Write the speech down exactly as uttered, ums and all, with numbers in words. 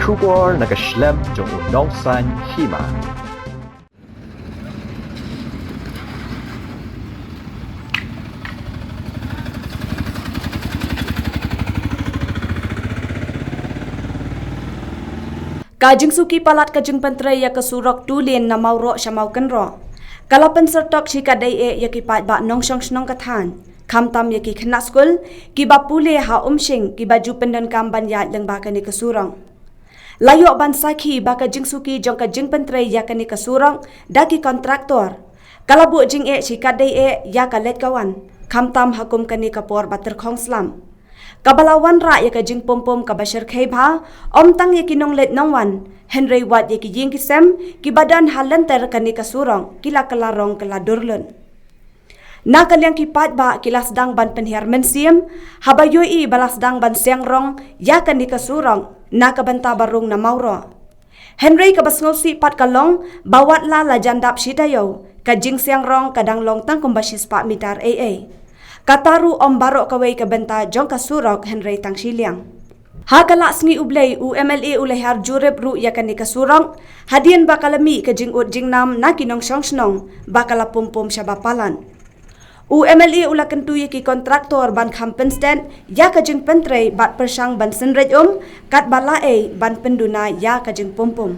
Khubor na ka shlem jong u nongsan hima. Ka jingsuki palat ka jingpyntrei ïa ka surok two lane na Mawroh sha Mawkynroh ka la pynsyrtok shi katdei eh ïa ki paidbah nongshong shnong ka thaiñ, khamtam ïa ki khynnah skul kiba pule ha Umshing kiba ju pyndonkam ban ïaid lyngba kane ka surok. La ïoh ban sakhi ba ka jingsuki jong ka jingpyntrei ïa kane ka surok da ki kontraktor ka la buh jingeh shi katdei eh ïa ka leit ka wan, khamtam ha kum kane ka por ba tyrkhong slap. Kaba la wanrah ïa ka jingpum pum kaba shyrkhei bha, ym tang ïa ki nongleit nongwan, hynrei wat ïa ki ïing ki sem kiba don ha lynter kane ka surok ki la kylla rong kylla dur lut. Na ka liang ki paidbah ki la sdang ban pynhiar mynsiem haba ïohi ba la sdang ban siang rong ïa kane ka surok na ka bynta ba rung na Mawroh. Hynrei kaba sngewsih pat ka long ba wat la la jan dap shi taïew, ka jingsiang rong ka dang long tang kumba shispah mitar ei ei. Kata ruh ym baroh kawei ka bynta jong ka surok hynrei tang shiliang. Ha ka lad sngi U Blei, u M L A u la hiar jurip ruh ïa kane ka surok hadien ba ka la mih ka jingud jingnam na ki nongshong shnong ba ka la pum pum shaba palat. U M L A u la kyntu ïa ki kontraktor ban kham pynstet ïa ka jingpyntrei bad pyrshang ban synreit um katba la ei ban pynduna ïa ka jingpum pum.